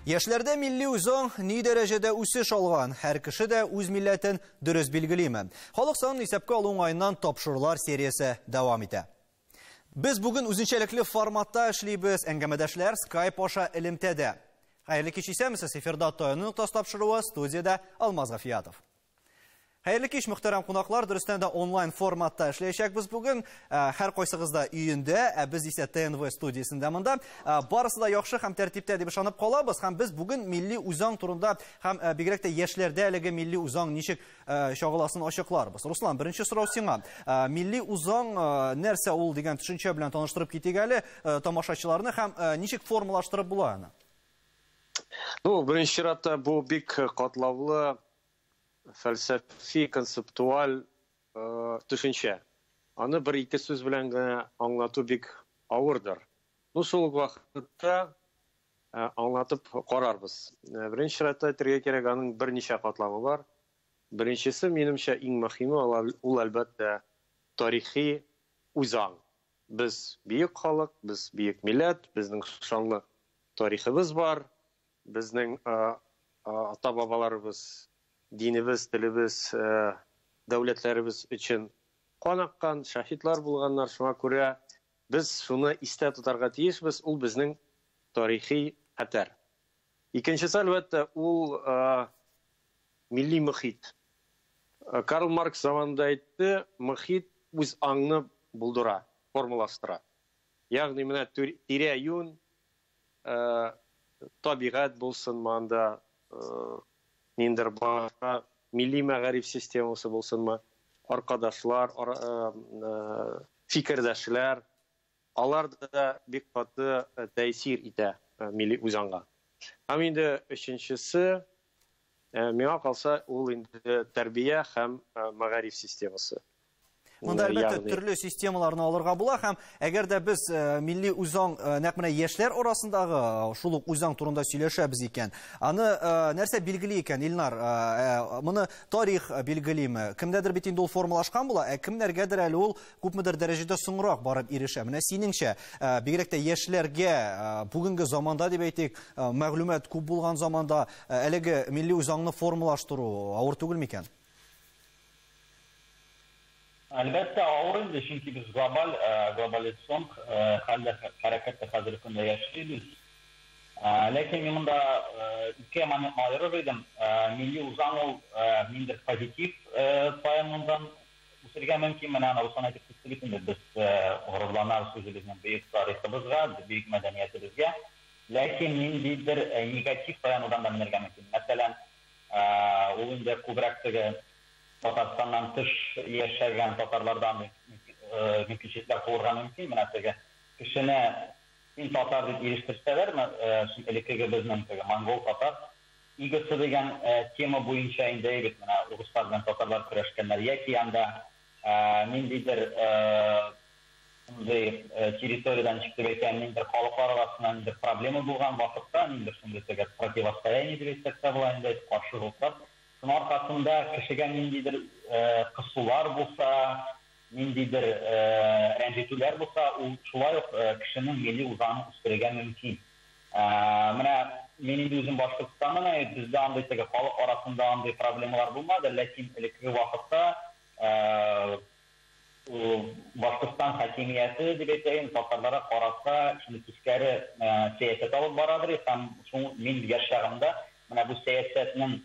Яшьләрдә милли үзаң ни дәрәҗәдә үсеш алган? Һәр кеше дә үз милләтен дөрес билгелиме? Халык санын исәпкә алу уңаеннан тапшырулар сериясе дәвам итә. Без бүген үзенчәлекле форматта эшлибез. Әңгәмәдәшләр Skype аша элемтәдә. Хәерле кич, исәнмесез. Эфирда Таяну ноктасы тапшыруы, студиядә Алмаз Гафиятов. Хәерле кич, мөхтәрәм кунаклар. Дөрестән дә онлайн форматта эшләячәкбез бүген. Һәр кайсыгыз да өендә, ә без исә ТНВ студиясендә монда. Барысы да яхшы һәм тәртиптә дип ышанып калабыз. Һәм без бүген милли үзаң турында һәм бигрәк тә яшьләрдә әлеге милли үзаң ничек чагыласын ачыкларбыз. Руслан, беренче сорау сиңа. Милли үзаң нәрсә ул дигән төшенчә белән таныштырып китик әле тамашачыларны һәм ничек формалаштырып була аны? Ну, беренче чиратта бу бик катлаулы фәлсәфи, концептуаль төшенчә. Аны бер-ике сүз белән генә аңлату бик авырдыр. Ну, шул ук вакытта аңлатып карарбыз. Беренче чиратта әйтергә кирәк, аның берничә катламы бар. Беренчесе, минемчә, иң мөһиме, ул, әлбәттә, тарихи үзаң. Без бөек халык, без бөек милләт, безнең шанлы тарихыбыз бар, безнең ата-бабаларыбыз динебез, телебез, дәүләтләребез өчен кан аккан, шәһидлар булганнар. Шуңа күрә без шуны истә тотарга тиешбез, ул безнең тарихи хәтәр. Икенчесе, әлбәттә, ул милли мөхит. Карл Маркс заманында әйтте, мөхит үз аңны булдыра, формалаштыра. Ягъни менә тирә-юнь, табигать булсынмы анда, ниндидер башка милли мәгариф системасы булсынмы, аркадашлар, фикердәшләр, алар да бик каты тәэсир итә милли үзаңга. Һәм инде өченчесе, миңа калса, ул инде тәрбия һәм мәгариф системасы. Монда, әлбәттә, төрле системаларны алырга була һәм әгәр дә без милли үзаң нәкъ менә яшьләр арасындагы шул ук үзаң турында сөйләшәбез икән, аны нәрсә билгели икән, Илнар? Моны тарих билгелиме? Кемдәдер бит инде ул формалашкан була, ә кемнәргәдер әле ул күпмедер дәрәҗәдә соңрак барып ирешә. Менә синеңчә, бигрәк тә яшьләргә бүгенге заманда дип әйтик, мәгълүмат күп булган заманда әлеге милли үзаңны формалаштыру авыр түгел микән? Әлбәттә, авыр инде, чөнки без глобаль, глобализацион хәлдә, хәрәкәттә хәзерге көндә яшибез. Ләкин мин монда ике моментны аерыр идем. Милли үзаң ул ниндидер позитив таянудан үсергә мөмкин. Менә аны Руслан әйтеп китте бит инде, без горурланабыз үзебезнең бөек тарихыбызга, бөек мәдәниятебезгә. Ләкин ниндидер негатив таянудан да менергә мөмкин. Мәсәлән, ул инде күбрәк теге Татарстаннан тыш яшәгән татарларда андый мөмкинчелекләр туырга мөмкин. Менә теге кешене син татар дип ирештерсәләрме, элеккеге безнең теге монгол-татар игосы дигән тема буенча инде әйбәт менә урыслар белән татарлар көрәшкәннәр яки анда ниндидер шундый территориядә, ничек дип әйтәм, ниндидер халыклар арасында ниндидер проблема булган вакытта, ниндидер шундый теге противостояние дип әйтсәк тә була инде, каршылыклар. Шуның аркасында кешегә ниндидер кысулар булса, ниндидер рәнҗетүләр булса, ул шулай ук кешенең милли үзаңын үстерергә мөмкин. Менә мин инде үзем Башкортстаннан, ә бездә андый теге халык арасында андый проблемалар булмады, ләкин элеккеге вакытта Башкортстан хакимияте дип әйтәем, татарларга карата шундый тискәре сәясәт алып барадыр һәм шул мин яшь чагымда менә бу сәясәтнең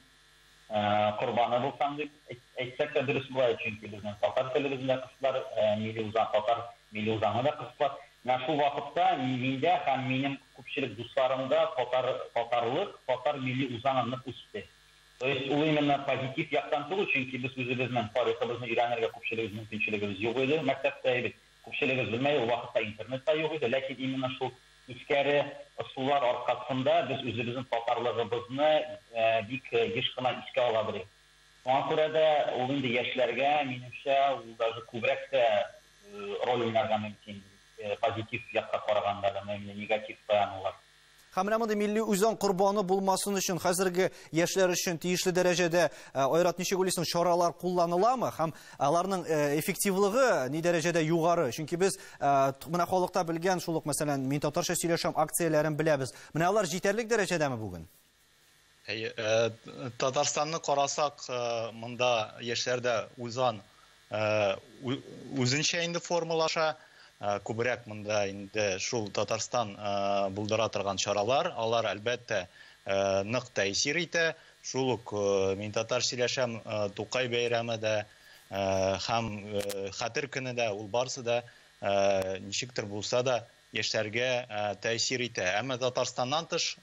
корбаны булсам дип әйтсәк тә дөрес була, чөнки безнең татар телебезне дә кыстылар, милли үзаң, татар милли үзаңны да кыстылар. Менә шул вакытта миндә һәм минем күпчелек дусларымда татар, татарлык, татар милли үзаңы нык үсте. То есть ул именно позитив яктан түгел, чөнки без үзебезнең тарихыбызны өйрәнергә күпчелегебез мөмкинчелегебез юк иде мәктәптә бит. Күпчелегебез белмәй, ул вакытта интернет та юк иде, ләкин именно шул тискәре ысуллар аркасында без үзебезнең татарлыгыбызны бик еш кына искә ала белик. Шуңа күрә дә ул инде яшьләргә, минемчә, ул даже күбрәк тә роль уйнарга мөмкин, позитив якка караганда да, именно негатив таянулар. Һәм менә мондый милли үзаң корбаны булмасын өчен хәзерге яшьләр өчен тиешле дәрәҗәдә, Айрат, ничек уйлыйсың, чаралар кулланыламы һәм аларның эффективлыгы ни дәрәҗәдә югары? Чөнки без менә халыкта белгән шул ук, мәсәлән, мин татарча сөйләшәм акцияләрен беләбез. Менә алар җитәрлек дәрәҗәдәме бүген? Татарстанны карасак, монда яшьләрдә үзаң үзенчә инде формалаша. Күбрәк монда инде шул Татарстан булдыра торган чаралар, алар әлбәттә нык тәэсир итә. Шул ук мин татар сөйләшәм, Тукай бәйрәме дә һәм Хәтер көне дә, ул барысы да ничектер булса да яшьләргә тәэсир итә. Әмма Татарстаннан тыш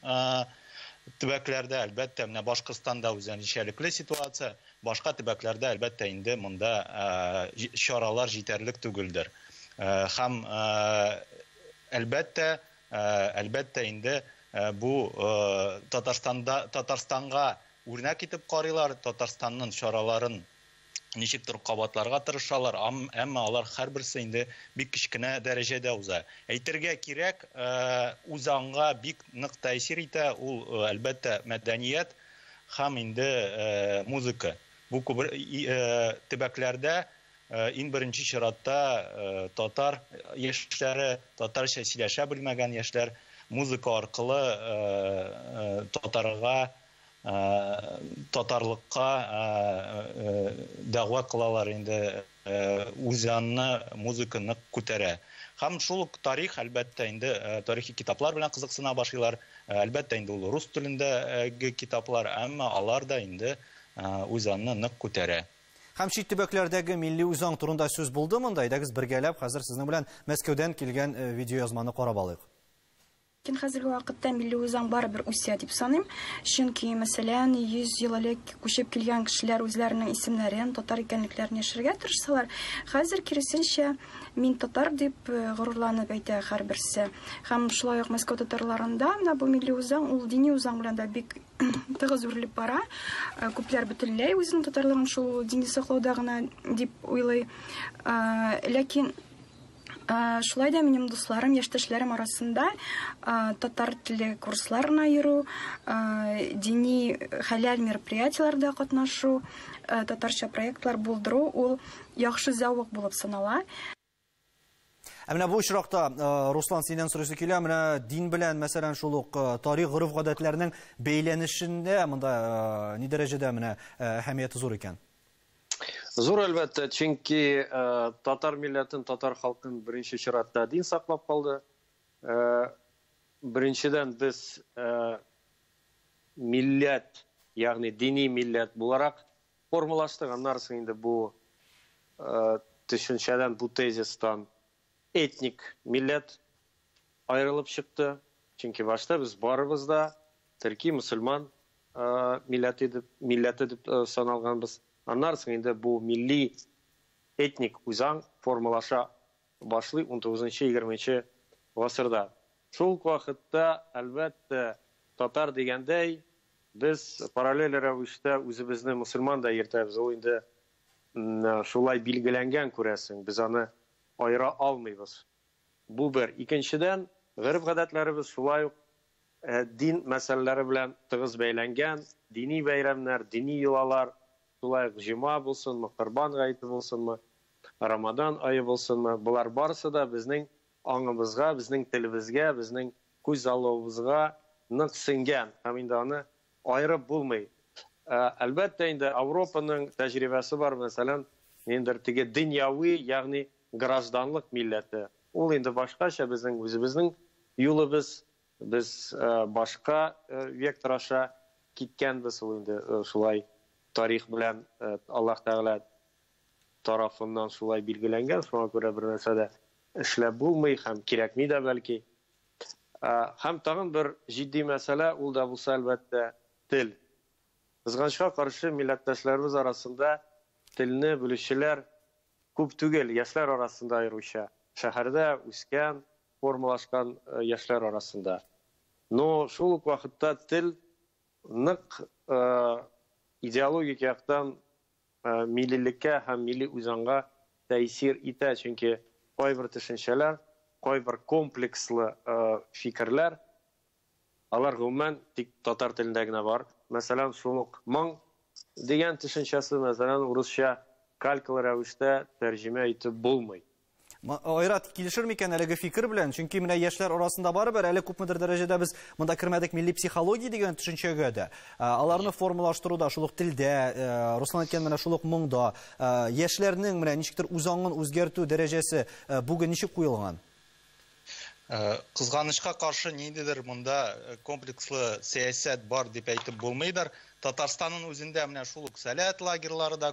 төбәкләрдә, әлбәттә, менә Башкортстанда үзенчәлекле ситуация, башка төбәкләрдә, әлбәттә, инде монда чаралар җитәрлек түгелдер. Һәм әлбәттә, әлбәттә инде бу Татарстанда, Татарстанга үрнәк итеп карыйлар, Татарстанның чараларын ничектер кабатларга тырышалар, әмма алар һәрберсе инде бик кечкенә дәрәҗәдә уза. Әйтергә кирәк, үзаңга бик нык тәэсир итә ул, әлбәттә, мәдәният һәм инде музыка. Бу төбәкләрдә иң беренче чиратта татар яшьләре, татарча сөйләшә белмәгән яшьләр музыка аркылы татарга, татарлыкка дәгъва кылалар инде, үзанны музыка нык күтәрә. Һәм шул ук тарих, әлбәттә, инде тарихи китаплар белән кызыксына башлыйлар. Әлбәттә, инде ул рус телендәге китаплар, әмма алар да инде үзанны нык күтәрә. Һәм чит төбәкләрдәге милли үзаң турында сүз булды монда. Әйдәгез бергәләп хәзер сезнең белән Мәскәүдән килгән видеоязманы карап алыйк. Ләкин хәзерге вакытта милли үзаң барыбер үсә дип саныйм. Чөнки, мәсәлән, 100 ел элек күчеп килгән кешеләр үзләренең исемнәрен, татар икәнлекләрен яшерергә тырышсалар, хәзер киресенчә мин татар дип горурланып әйтә һәрберсе. Һәм шулай ук Мәскәү татарларында менә бу милли үзаң, ул дини үзаң белән дә бик тыгыз үрелеп бара. Күпләр бөтенләй үзенең татарлыгын шул дини саклауда гына дип уйлый. Ләкин шулай да минем дусларым, яшьтәшләрем арасында татар теле курсларына йөрү, дини хәләл мероприятиеләрдә катнашу, татарча проектлар булдыру ул яхшы зәвык булып санала. Ә менә бу очракта, Руслан, синнән сорыйсы килә, менә дин белән, мәсәлән, шул ук тарих, гореф-гадәтләрнең бәйләнешендә монда ни дәрәҗәдә менә әһәмияте зур икән? Зур, әлбәттә, чөнки татар милләтен, татар халкын беренче чиратта дин саклап калды. Беренчедән без милләт, ягъни дини милләт буларак формалаштык. Аннан соң инде бу төшенчәдән, бу тезистан этник милләт аерылып чыкты. Чөнки башта без барыбыз да төрки мөселман милләте дип саналганбыз. Аннан соң инде бу милли этник үзаң формалаша башлый 19-20 гасырда. Шул ук вакытта, әлбәттә, татар дигәндәй, без параллель рәвештә үзебезне мөселман да йөртәбез. Ул инде шулай билгеләнгән, күрәсең, без аны аера алмыйбыз. Бу бер. Икенчедән, гореф-гадәтләребез шулай ук дин мәсьәләләре белән тыгыз бәйләнгән, дини бәйрәмнәр, дини йолалар, шулай ук җома булсынмы, Корбан гаете булсынмы, Рамадан ае булсынмы, болар барысы да безнең аңыбызга, безнең телебезгә, безнең күз аллавыбызга нык сеңгән һәм инде аны аерып булмый. Әлбәттә, инде Европаның тәҗрибәсе бар, мәсәлән, ниндидер теге дөньяви, ягъни гражданлык милләте. Ул инде башкача, безнең үзебезнең юлыбыз, без башка вектор аша киткәнбез, ул инде шулай тарих белән Аллаһ Тәгалә тарафыннан шулай билгеләнгән, шуңа күрә бер нәрсә дә эшләп булмый һәм кирәкми дә бәлки. Һәм тагын бер җитди мәсьәлә, ул да булса, әлбәттә, тел. Кызганычка каршы, милләттәшләребез арасында телне белүчеләр күп түгел, яшьләр арасында аеруча, шәһәрдә үскән, формалашкан яшьләр арасында. Но шул ук вакытта тел нык идеологик яктан миллилеккә һәм милли үзаңга тәэсир итә, чөнки кайбер төшенчәләр, кайбер комплекслы фикерләр, Алар гомумән тик татар телендә генә бар. Мәсәлән, шул ук моң дигән төшенчәсе, мәсәлән, урысча калькалы рәвештә тәрҗемә итеп булмый. Айрат, килешер микән әлеге фикер белән? Чөнки менә яшьләр арасында барыбер әле күпмедер дәрәҗәдә без монда кермәдек милли психология дигән төшенчәгә дә. Аларны формалаштыруда шул ук телдә, Руслан әйткән менә шул ук моңда, яшьләрнең менә ничектер үз аңын үзгәртү дәрәҗәсе бүген ничек куелган? Кызганычка каршы ниндидер монда комплекслы сәясәт бар дип әйтеп булмыйдыр. Татарстанның үзендә менә шул ук сәләт лагерьлары да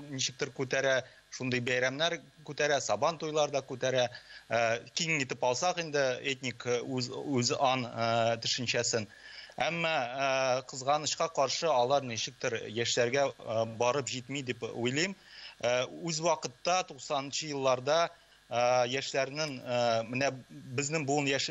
ничектер күтәрә, шундый бәйрәмнәр күтәрә, сабан туйлар да күтәрә. Киң итеп алсак инде этник үз ан төшенчәсен. Әмма кызганычка каршы алар ничектер яшьләргә барып җитми дип уйлыйм. Үз вакытта 90нчы елларда яшьләрнең, менә безнең буын яшь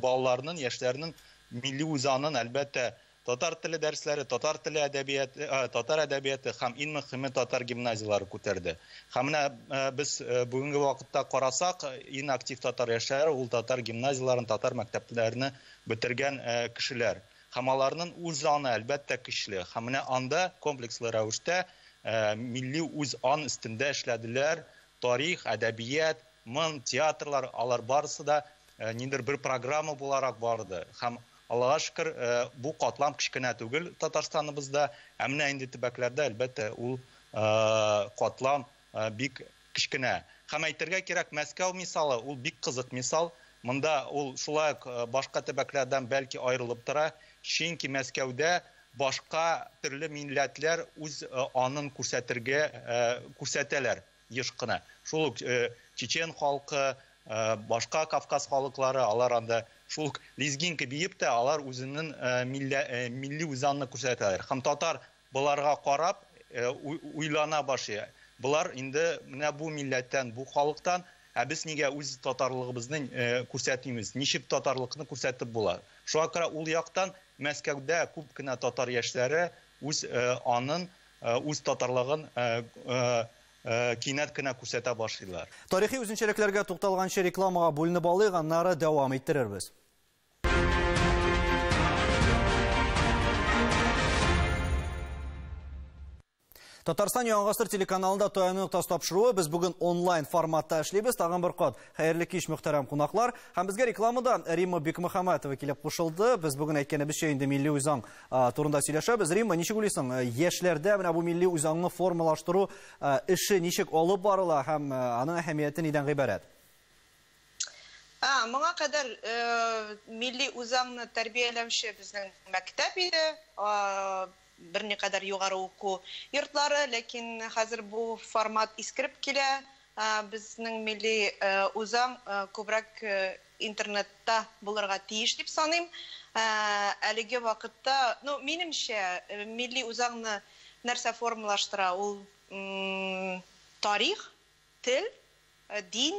балаларының, яшьләрнең милли үзаңын әлбәттә татар теле дәресләре, татар теле әдәбияты, татар әдәбияты һәм иң мөһиме татар гимназияләре күтәрде. Һәм менә без бүгенге вакытта карасак, иң актив татар яшьләре ул татар гимназияләрен, татар мәктәпләрен бетергән кешеләр. Һәм аларның үз аңы әлбәттә көчле. Һәм менә анда комплекслы рәвештә милли үз аң өстендә эшләделәр. Тарих, әдәбият, моң, театрлар, алар барысы да ниндидер бер программа буларак барды. Һәм Аллаһка шөкер, бу катлам кечкенә түгел Татарстаныбызда, ә менә инде төбәкләрдә әлбәттә ул катлам бик кечкенә. Һәм әйтергә кирәк, Мәскәү мисалы, ул бик кызык мисал. Монда ул шулай ук башка төбәкләрдән бәлки аерылып тора, чөнки Мәскәүдә башка төрле милләтләр үз анын күрсәтергә күрсәтәләр еш кына. Шул ук чечен халкы, башка Кавказ халыклары, алар анда шул ук лезгинка биеп тә, алар үзенең милли үзаңны күрсәтәләр. Һәм татар боларга карап уйлана башлый. Болар инде менә бу милләттән, бу халыктан, ә без нигә үз татарлыгыбызны күрсәтмибез? Ничек татарлыкны күрсәтеп була? Шуңа күрә ул яктан Мәскәүдә күп кенә татар яшьләре үз анын, үз татарлыгын кинәт кенә күрсәтә башлыйлар. Тарихи үзенчәлекләргә тукталганчы рекламага бүленеп алыйк, аннары дәвам иттерербез. Татарстан Яңа Гасыр телеканалында Таяну ноктасы тапшыруы. Без бүген онлайн форматта эшлибез. Тагын бер кат хәерле кич, мөхтәрәм кунаклар. Һәм безгә рекламада Римма Бикмөхәммәтова килеп кушылды. Без бүген әйткәнебезчә инде милли үзаң турында сөйләшәбез. Римма, ничек уйлыйсың, яшьләрдә менә бу милли үзаңны формалаштыру эше ничек алып барыла һәм аның әһәмияте нидән гыйбарәт? Моңа кадәр милли үзаңны тәрбияләүче безнең мәктәп иде. Берникадәр югары уку йортлары, ләкин хәзер бу формат искереп килә. Безнең милли үзаң күбрәк интернетта булырга тиеш дип саныйм. Әлеге вакытта, ну, минемчә, милли үзаңны нәрсә формалаштыра? Ул тарих, тел, дин,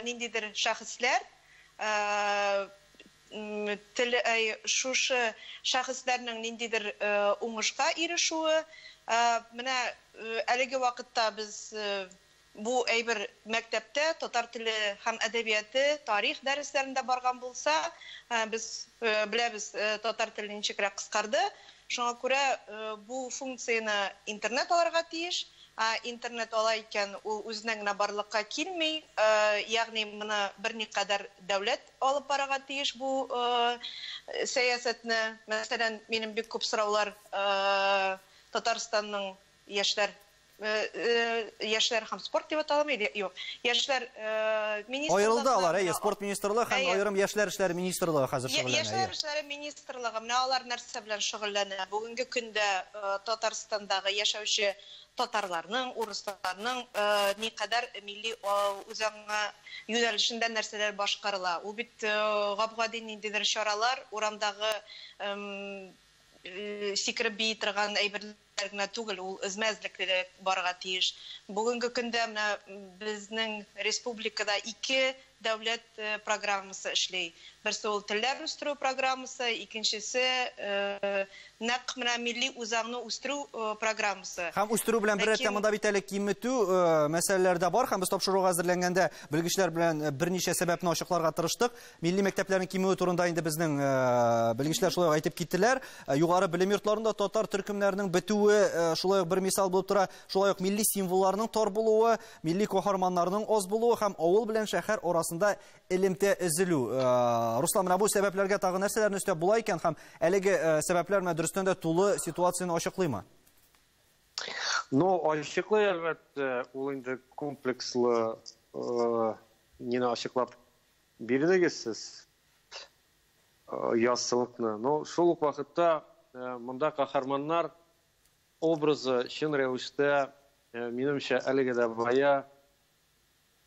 ниндидер шәхесләр, тел, шушы шәхесләрнең ниндидер уңышка ирешүе. Менә әлеге вакытта без бу әйбер мәктәптә татар теле һәм әдәбияты, тарих дәресләрендә барган булса, без беләбез, татар теле ничегрәк кыскарды. Шуңа күрә бу функцияне интернет алырга тиеш. Интернет ала икән, ул үзеннән генә барлыкка килми, ягъни моны берникадәр дәүләт алып барырга тиеш бу сәясәтне. Мәсәлән, минем бик күп сораулар Татарстанның яшьләр яшьләр һәм спорт дип аталамы или юк? Яшьләр министрлыгы Аерылды алар, әйе, спорт министрлыгы һәм аерым яшьләр эшләре министрлыгы хәзер шөгыльләнә. Яшьләр эшләре министрлыгы, менә алар нәрсә белән шөгыльләнә? Бүгенге көндә Татарстандагы яшәүче татарларның, урысларның никадәр милли үзаңга юнәлешендә нәрсәләр башкарыла? Ул бит гап-гади ниндидер чаралар, урамдагы сикереп бии торган әйберләр генә түгел, ул эзмә-эзлеклерәк барырга тиеш. Бүгенге көндә менә безнең республикада ике дәүләт программасы эшли. Берсе ул телләр үстерү программасы, икенчесе нәкъ менә милли үзаңны үстерү программасы. Һәм үстерү белән беррәттән монда бит әле киметү мәсьәләләре дә бар, һәм без тапшыруга әзерләнгәндә белгечләр белән берничә сәбәпне ачыкларга тырыштык. Милли мәктәпләрнең кимүе турында инде безнең белгечләр шулай ук әйтеп киттеләр. Югары белем йортларында татар төркемнәренең бетүе шулай ук бер мисал булып тора. Шулай ук милли символларның тар булуы, милли каһарманнарның аз булуы һәм авыл белән шәһәр арасында элемтә өзелү. Руслан, менә бу сәбәпләргә тагы нәрсәләрне өстәп була икән һәм әлеге сәбәпләр менә дөрестән дә тулы ситуацияне ачыклыймы? Ну, ачыклый, әлбәттә, ул инде комплекслы нені ачыклап бирдегез сез, яссылыкны. Но шул ук вакытта монда каһарманнар образы чын рәвештә, минемчә, әлеге дә бая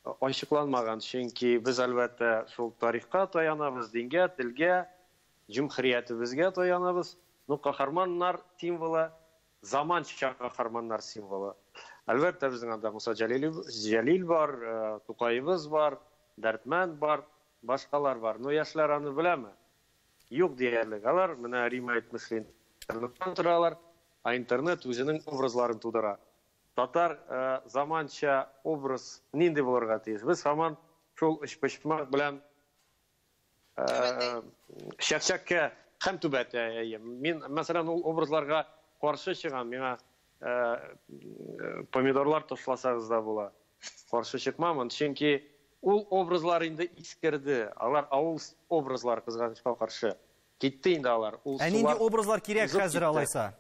ачыкланмаган, чөнки без әлбәттә шул тарихка таянабыз, дингә, телгә, җөмһүриятебезгә таянабыз. Но каһарманнар символы, заманча каһарманнар символы. Әлбәттә, безнең анда Муса Җәлил бар, Тукаебыз бар, Дәрдмәнд бар, башкалар бар. Но яшьләр аны беләме? Юк диярлек. Алар менә Рима әйтмешли, интернеттан торалар, ә интернет үзенең образларын тудыра. Татар заманча образ нинди булырга тиеш? Без һаман шул өчпочмак белән чәкчәккә һәм түбәтәй. Мин, мәсәлән, ул образларга каршы чыгам. Миңа помидорлар ташласагыз да була. Каршы чыкмамын, чөнки ул образлар инде искерде. Алар авыл образлар, кызганычка каршы. Китте инде алар. Ә нинди образлар кирәк хәзер алайса?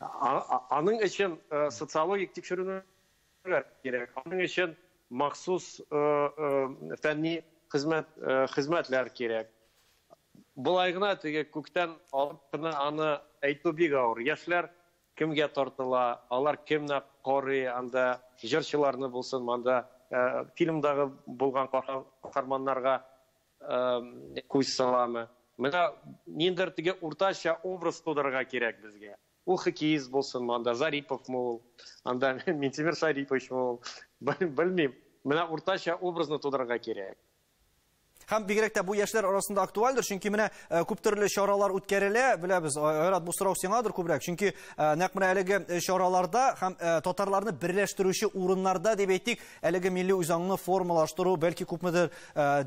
Аның өчен социологик тикшерүләр кирәк. Аның өчен махсус фәнни хезмәтләр кирәк. Болай гына теге күктән алып кына аны әйтү бик авыр. Яшьләр кемгә тартыла, алар кемне карый, анда җырчыларны булсын, анда фильмдагы булган каһарманнарга күз саламы. Менә ниндидер теге уртача образ тудырырга кирәк безгә. Ул хоккеист булсын, анда Зариповмы ул, анда Минтимер Шариповичмы ул, белмим. Менә уртача образны тудырырга кирәк. Һәм бигрәк тә бу яшьләр арасында актуальдыр, чөнки менә күп төрле чаралар үткәрелә, беләбез, Айрат, бу сорау сиңадыр күбрәк, чөнки нәкъ менә әлеге чараларда һәм татарларны берләштерүче урыннарда дип әйтик, әлеге милли үзаңны формалаштыру бәлки күпмедер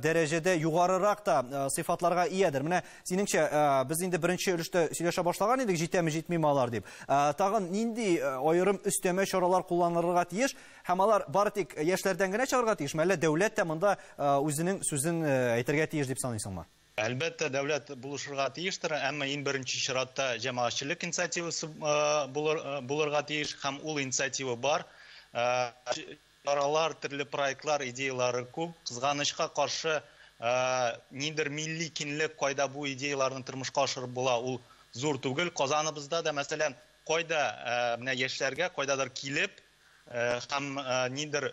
дәрәҗәдә югарырак та сыйфатларга иядер. Менә синеңчә, без инде беренче өлештә сөйләшә башлаган идек, җитәме, җитмиме алар дип. Тагын нинди аерым өстәмә чаралар кулланылырга тиеш һәм алар бары тик яшьләрдән генә чыгарга тиешме, әллә дәүләт тә монда үзенең сүзен әйтергә тиеш дип саныйсыңмы? Әлбәттә, дәүләт булышырга тиештер, әмма иң беренче чиратта җәмәгатьчелек инициативасы булырга тиеш, һәм ул инициатива бар. Чаралар, төрле проектлар, идеялары күп. Кызганычка каршы, ниндидер милли киңлек, кайда бу идеяларны тормышка ашырып була, ул зур түгел. Казаныбызда да, мәсәлән, кайда менә яшьләргә кайдадыр килеп һәм ниндидер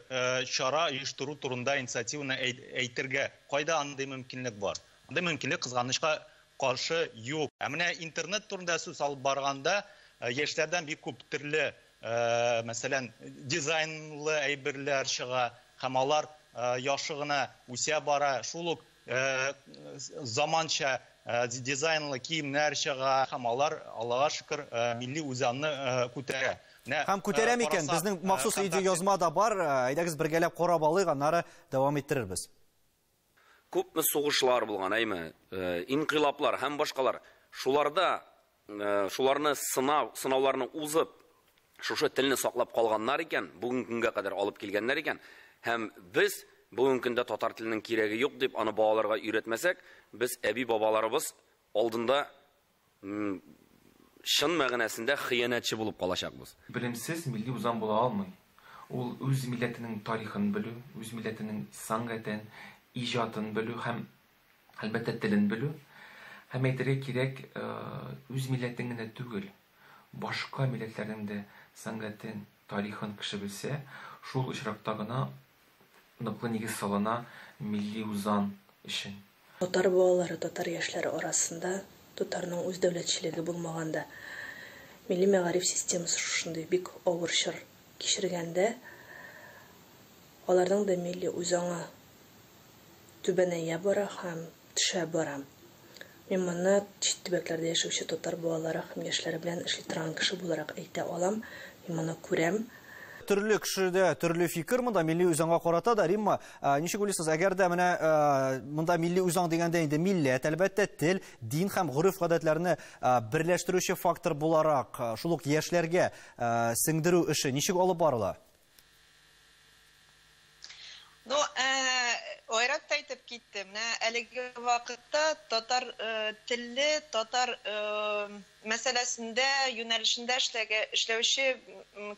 чара оештыру турында инициативаны әйтергә, кайда андый мөмкинлек бар? Андый мөмкинлек кызганычка каршы юк. Ә менә интернет турында сүз алып барганда, яшьләрдән бик күп төрле, мәсәлән, дизайнлы әйберләр чыга һәм алар яхшы гына үсә бара. Шул ук заманча дизайнлы киемнәр чыга һәм алар, Аллага шөкер, милли үзаңны күтәрә. Һәм күтәрә микән? Безнең махсус видеоязма да бар. Әйдәгез бергәләп карап алыйк, аннары дәвам иттерербез. Күпме сугышлар булган, әйме, инкыйлаблар һәм башкалар. Шуларда, шуларны сынауларны узып, шушы телне саклап калганнар икән, бүгенге көнгә кадәр алып килгәннәр икән, һәм без бүгенге көндә татар теленең кирәге юк дип аны балаларга өйрәтмәсәк, без әби-бабаларыбыз алдында чын мәгънәсендә хыянәтче булып калачакбыз. Белемсез милли үзаң була алмый. Ул үз милләтенең тарихын белү, үз милләтенең сәнгатен, иҗатын белү һәм әлбәттә телен белү. Һәм әйтергә кирәк, үз милләтен генә түгел, башка милләтләрнең дә сәнгатен, тарихын кеше белсә, шул очракта гына ныклы нигез салына милли үзаң өчен. Татар балалары, татар яшьләре арасында татарның үз дәүләтчелеге булмаганда, милли мәгариф системасы шушындый бик авыр чор кичергәндә, аларның да милли үзаңы түбәнәя бара һәм төшә бара. Мин моны чит төбәкләрдә яшәүче татар балалары һәм яшьләре белән эшли торган кеше буларак әйтә алам. Мин моны күрәм. Төрле кешедә төрле фикер монда милли үзаңга карата да, Римма, ничек уйлыйсыз, әгәр дә менә монда милли үзаң дигәндә инде милләт, әлбәттә, тел, дин һәм гореф-гадәтләрне берләштерүче фактор буларак, шул ук яшьләргә сеңдерү эше ничек алып барыла? Ну, Айрат та әйтеп китте. Менә әлеге вакытта татар телле, татар мәсьәләсендә, юнәлешендә эшләүче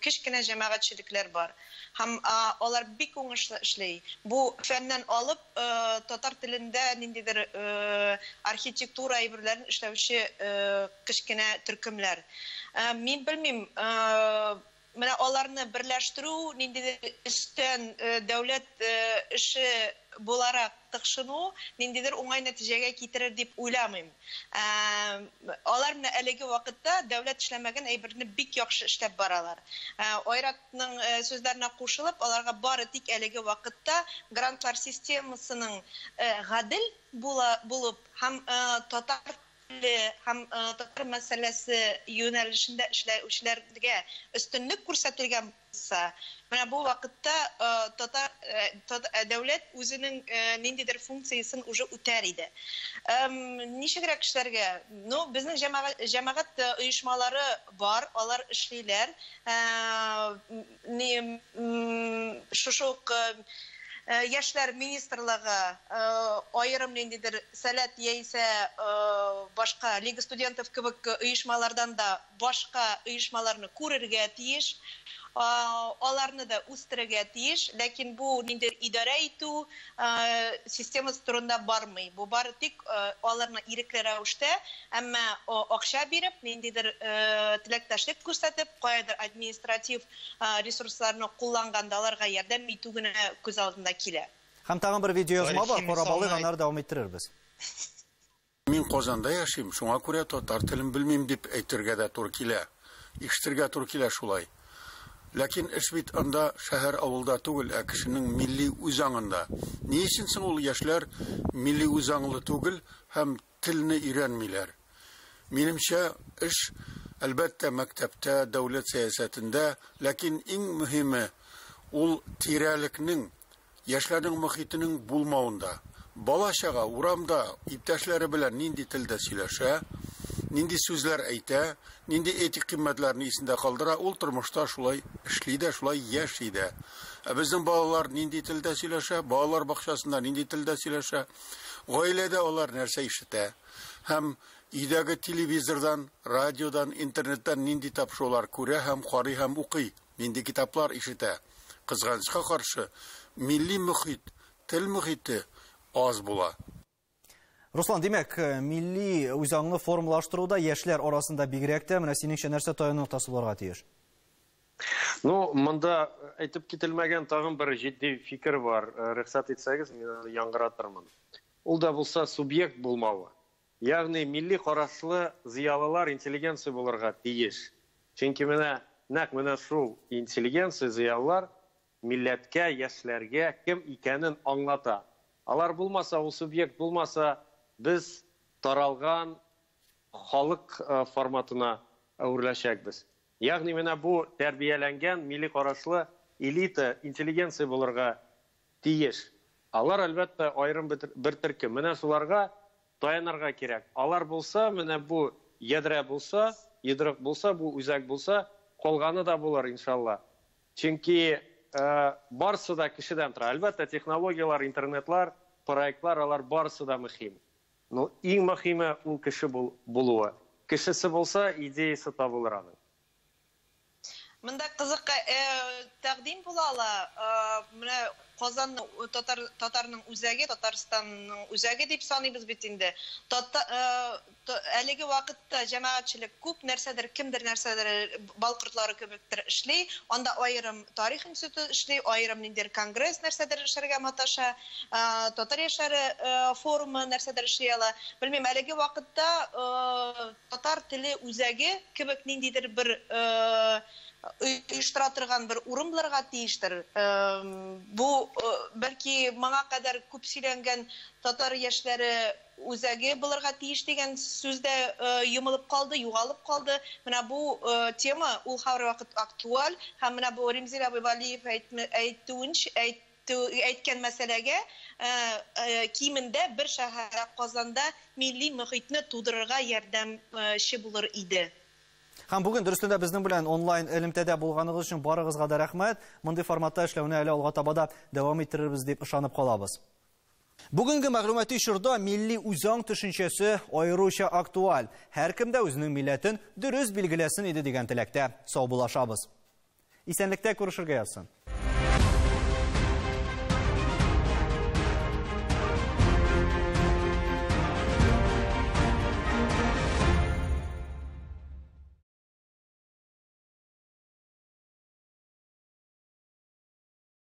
кечкенә җәмәгатьчелекләр бар. Һәм алар бик уңышлы эшли. Бу фәннән алып татар телендә ниндидер архитектура әйберләрен эшләүче кечкенә төркемнәр. Мин белмим, менә аларны берләштерү, ниндидер өстән дәүләт эше буларак тыкшыну ниндидер уңай нәтиҗәгә китерер дип уйламыйм. Алар менә әлеге вакытта дәүләт эшләмәгән әйберне бик яхшы эшләп баралар. Айратның сүзләренә кушылып, аларга бары тик әлеге вакытта грантлар системасының гадел булып һәм татар һәм татар мәсьәләсе юнәлешендә эшләүчеләргә өстенлек күрсәтелгән булса, менә бу вакытта татар дәүләт үзенең ниндидер функциясен уже үтәр иде. Ничегрәк эшләргә? Ну, безнең җәмәгать оешмалары бар, алар эшлиләр. Шушы ук Яшьләр министрлыгы аерым ниндидер Сәләт яисә башка Лига студентов кебек оешмалардан да башка оешмаларны күрергә тиеш, аларны да үстерергә тиеш, ләкин бу ниндидер идарә итү системасы турында бармый. Бу бары тик аларны ирекле рәвештә, әмма акча биреп, ниндидер теләктәшлек күрсәтеп, каядыр административ ресурсларны кулланганда аларга ярдәм итү генә күз алдында килә. Һәм тагын бер видеоязма бар, карап алыйк, аннары дәвам иттерербез. Мин Казанда яшим, шуңа күрә татар телен белмим дип әйтергә дә туры килә. Ишетергә туры килә шулай. Ләкин эш бит анда шәһәр авылда түгел, ә кешенең милли үзаңында. Ни өчен соң ул яшьләр милли үзаңлы түгел һәм телне өйрәнмиләр? Минемчә, эш, әлбәттә, мәктәптә, дәүләт сәясәтендә, ләкин иң мөһиме ул тирәлекнең, яшьләрнең мохитенең булмавында. Бала-чага урамда иптәшләре белән нинди телдә сөйләшә, нинди сүзләр әйтә, нинди этик кыйммәтләрне исендә калдыра, ул тормышта шулай эшли дә, шулай яши дә. Ә безнең балалар нинди телдә сөйләшә, балалар бакчасында нинди телдә сөйләшә, гаиләдә алар нәрсә ишетә һәм өйдәге телевизордан, радиодан, интернеттан нинди тапшырулар күрә һәм карый һәм укый, нинди китаплар ишетә. Кызганычка каршы, милли мөхит, тел мөхите аз була. Руслан, димәк, милли үзаңны формалаштыруда яшьләр арасында бигрәк тә менә синеңчә нәрсә таяну ноктасы булырга тиеш? Ну, монда әйтеп кителмәгән тагын бер җитди фикер бар. Рөхсәт итсәгез, мин аны яңгыратырмын. Ул да булса субъект булмавы. Ягъни милли карашлы зыялылар интеллигенция булырга тиеш. Чөнки менә нәкъ менә шул интеллигенция зыялылар милләткә, яшьләргә кем икәнен аңлата. Алар булмаса, ул субъект булмаса, без таралган халык форматына әвереләчәкбез. Ягъни менә бу тәрбияләнгән милли карашлы элита, интеллигенция булырга тиеш. Алар әлбәттә аерым бер төркем. Менә шуларга таянырга кирәк. Алар булса, менә бу ядрә булса, йодрык булса, бу үзәк булса, калганы да булыр иншалла. Чөнки барысы да кешедән тора. Әлбәттә, технологияләр, интернетлар, проектлар, алар барысы да мөһим. Но иң мөһиме ул кеше булуы. Кешесе булса, идеясы табылыр аның. Монда кызык тәкъдим була ала. Менә Казанның татарның үзәге, Татарстанның үзәге дип саныйбыз бит инде. Әлеге вакытта җәмәгатьчелек күп нәрсәдер, кемдер нәрсәдер бал кортлары кебектер эшли. Анда аерым тарих институты эшли, аерым ниндидер конгресс нәрсәдер эшләргә маташа, татар яшьләре форумы нәрсәдер эшли ала. Белмим, әлеге вакытта татар теле үзәге кебек ниндидер бер Оештыра торган бер урын булырга тиештер. Бу бәлки моңа кадәр күп сөйләнгән татар яшьләре үзәге булырга тиеш дигән сүз дә йомылып калды, югалып калды. Менә бу тема ул һәрвакыт актуаль һәм менә бу Римзил абый Вәлиев әйтүенчә, әйткән мәсьәләгә кимендә бер шәһәрдә Казанда милли мөхитне тудырырга ярдәмче булыр иде. Һәм бүген дөрестән дә безнең белән онлайн элемтәдә булганыгыз өчен барыгызга да рәхмәт. Мондый форматта эшләүне әле алга таба да дәвам иттерербез дип ышанып калабыз. Бүгенге мәгълүмати чорда милли үзаң төшенчәсе аеруча актуаль. Һәркем дә үзенең милләтен дөрес билгеләсен иде дигән теләктә саубуллашабыз. Исәнлектә күрешергә язсын.